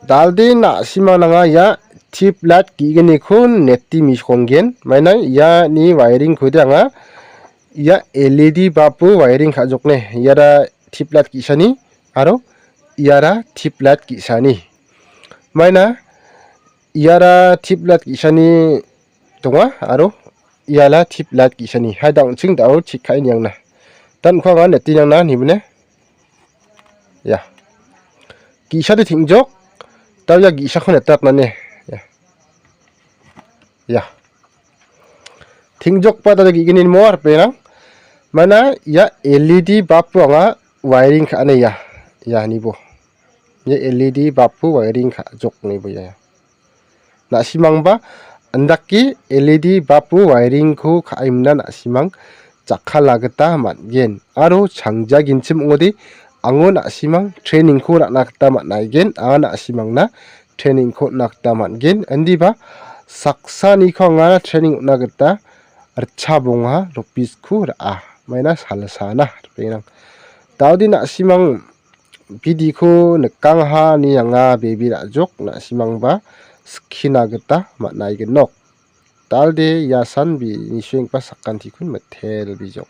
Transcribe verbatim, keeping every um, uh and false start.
Dalde na·simang nanga ia tip light ge·gniko neti misonggen. Maina iani wiring-kode anga ia L E D bulb-o wiring ka·jokne. Iara tip light ge·sani aro iara tip light ge·sani. Maina iara tip light ge·sani donga aro iala tip light ge·sani. Hai dangching da·o chik ka·e niangna. Dan ko anga neti niangna nibine. Ya. Ge·sade teng·jok. Dao ia ge·sako netatna ne. Ya. Ya. Teng·jokba dade ge·gni mo ripengrang. Maina ia L E D bulb-o anga wiring ka·ane ia. Ia nibo. Ia L E D bulb-o wiring ka·jok nibo ia. Na·simangba andake L E D bulb-o wiring-ko ka·aimna na·simang jakkala gita man·gen aro changja ginchim ong·ode ango na·simang training-ko ra·na gita man·aigen. Anga na·simangna training-ko on·na gita man·gen. Indiba saksaniko anga training on·na gita ritchabonga, ropis-ko ra·a. Maina salsana ripengrang. Daode na·simang bidiko nikangaha ine anga bebi ra·jok na·simangba skina gita man·aigenok. Dalde ia san bi-, nisuenggipa sakantikon mitel bijok.